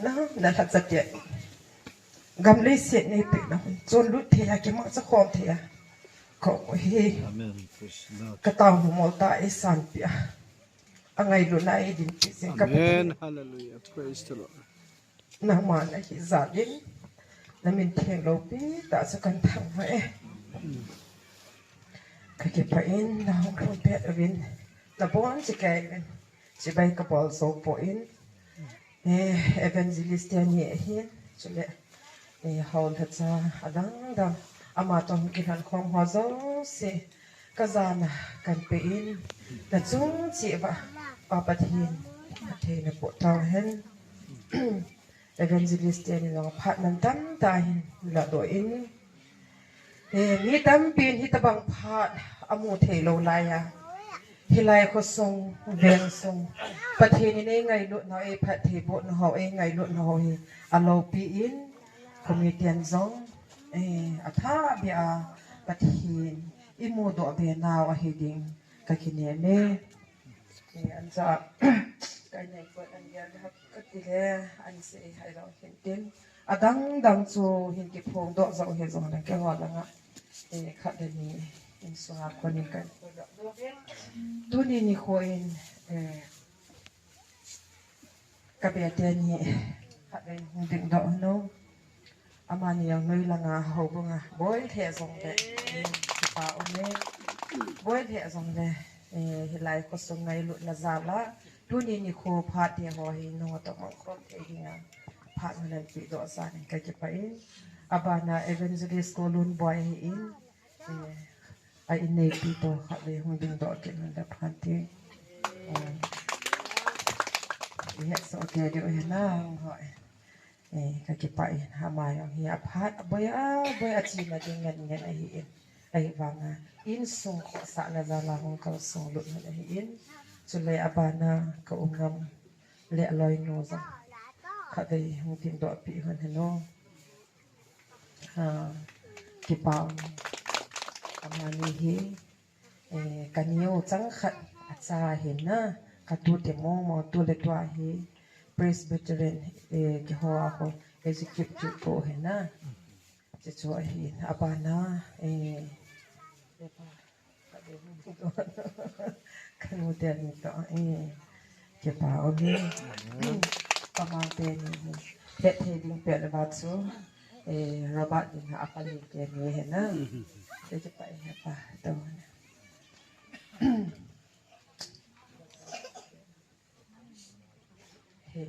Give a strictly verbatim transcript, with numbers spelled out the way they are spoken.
Na, na lhacha tia. Gam leiset neipe na hun. Chonlut thei a, kimangcha khom thei a. Ko hi. Amen. Praise the Lord. Ka tao mo mo ta e san pia. Angailutna eidin pi sin ka Amen. Hallelujah. Praise the Lord. Nangma nahi jal in. Na min theng loupi ta chu kan thangvah e. Ka kipah in, na hung lhun pet uvin. Na bon chi kai uvin. Chibai ka bol jou poi. Eh, evangelist te ni ahin, chule, eh, hou lhacha adang dang, ama toh kilhon khom ho jouse, ka jana kan pe in, na chung cheh uva, Pa Pathen, athei na po tau hen. Evangelist te ni jong phat mantam tah hin, la doh in, Eh, mi tampin hitabang phat amu thei lou lai a. Hilai khosung, veng sung. Pathen in eingailut nau, eiphattheiboh nau, eingailut nau hi aloupi in, committee in jong, eh, athah beh a Pathen imudoh be nau ahi ding ka kinem e. Eh, ancha, ka nei kot an gel hak ka ti le, an sei hai lo hin tin. Adang dang chu hin kiphong doh jou hi jong le keiho langa, eh, khat le ni insunga konin kan. Tuni nikho in, eh, ka bete ni khat le hung ding doh nu. Amani jong noi langa houbunga boi lheh jong le, eh, kipa um e. Boi lheh jong le, eh, hilai khosung ngailutna jal a. Tuni nikho phat te ho hi nangho toh mang khom thei dinga phat hung nanpeh doh jal in ka kipah e. Abana evangelist Kolun Boi ahin, eh, a inneipi toh khat le hung ding doh kit un da phan ti. Eh, i het soh kei diu ahi nangho. Eh, ka kipah in, ama jong hi aphat, aboi a, aboi a china ding ngen ngen ahin. Ahivanga, insung khohsahna jal a hung kalsong lut un ahin. Chule abana ka um ngam le aloinu jong. Khatvei hung tin doh pi hon henu. Ah, kipa um. Amani hi. Eh, ka neo chang khat acha ahin na, ka tute momo, tu le tua hi Presbyterian, eh, keiho a ho executive po ahin na. Chuchu ahin, abana, eh, ka nu te ni toh, eh, kipa um e. Pamang te ni hi, hetthei ding pet le vat chu, eh, Robert ding a pali te ni ahin na. Te kipa e pa, to. He,